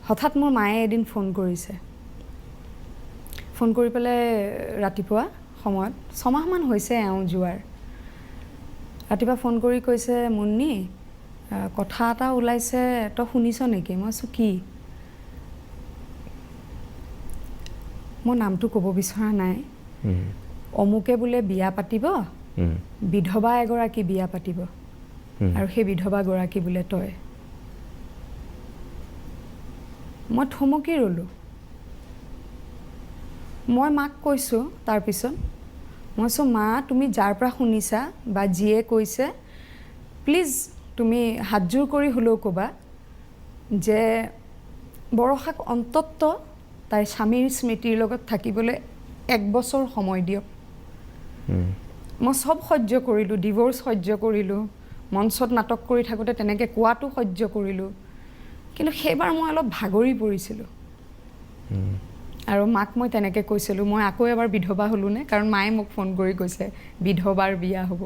হঠাৎ মোৰ মায়ে এদিন ফোন কৰিছে। ফোন কৰি পেলাই ৰাতিপুৱা সময়ত, 6 মাহমান হৈছে এওঁ যোৱাৰ, ৰাতিপুৱা ফোন কৰি কৈছে, "মুন্নি, কথা এটা ওলাইছে, তই শুনিছ নেকি?" মই কৈছোঁ, "কি?" মই নামটো ক'ব বিচৰা নাই। অমুকে বোলে বিয়া পাতিব, বিধৱা এগৰাকী বিয়া পাতিব আৰু সেই বিধৱাগৰাকী বোলে তই। মই থমকি ৰ'লোঁ। মই মাক কৈছোঁ তাৰপিছত, মই কৈছোঁ, "মা, তুমি যাৰ পৰা শুনিছা বা যিয়ে কৈছে, প্লিজ তুমি হাতযোৰ কৰি হ'লেও ক'বা যে বৰষাক অন্ততঃ তাইৰ স্বামীৰ স্মৃতিৰ লগত থাকিবলৈ এক বছৰ সময় দিয়ক। মই চব সহ্য কৰিলোঁ, ডিভ'ৰ্চ সহ্য কৰিলোঁ, মঞ্চত নাটক কৰি থাকোঁতে তেনেকৈ কোৱাটো সহ্য কৰিলোঁ, কিন্তু সেইবাৰ মই অলপ ভাগৰি পৰিছিলোঁ।" আৰু মাক মই তেনেকৈ কৈছিলোঁ, "মই আকৌ এবাৰ বিধৱা হ'লোনে?" কাৰণ মায়ে মোক ফোন কৰি কৈছে বিধৱাৰ বিয়া হ'ব।